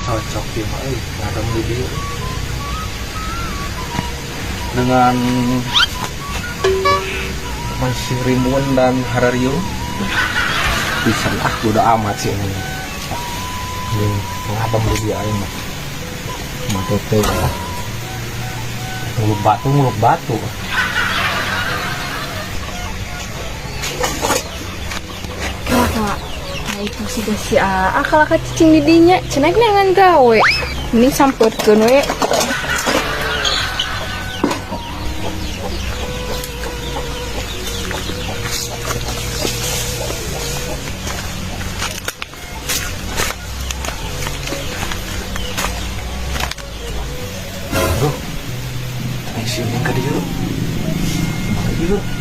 Cocok ieu mah euy, ngadem di dieu. Dengan masih rimbun dan harariung bisa ah, bodo amat sih ini. Ini ngadem di dieu aing mah. Mah teh lah. Nguluk batu, nguluk batu. Kela kela. Nah, itu sih si Aa kalah ka cicing di dinya, cenah neangan gawe. Mending sampeurkeun we. Bro, aing si Neng ka dieu. Kumaha ieu?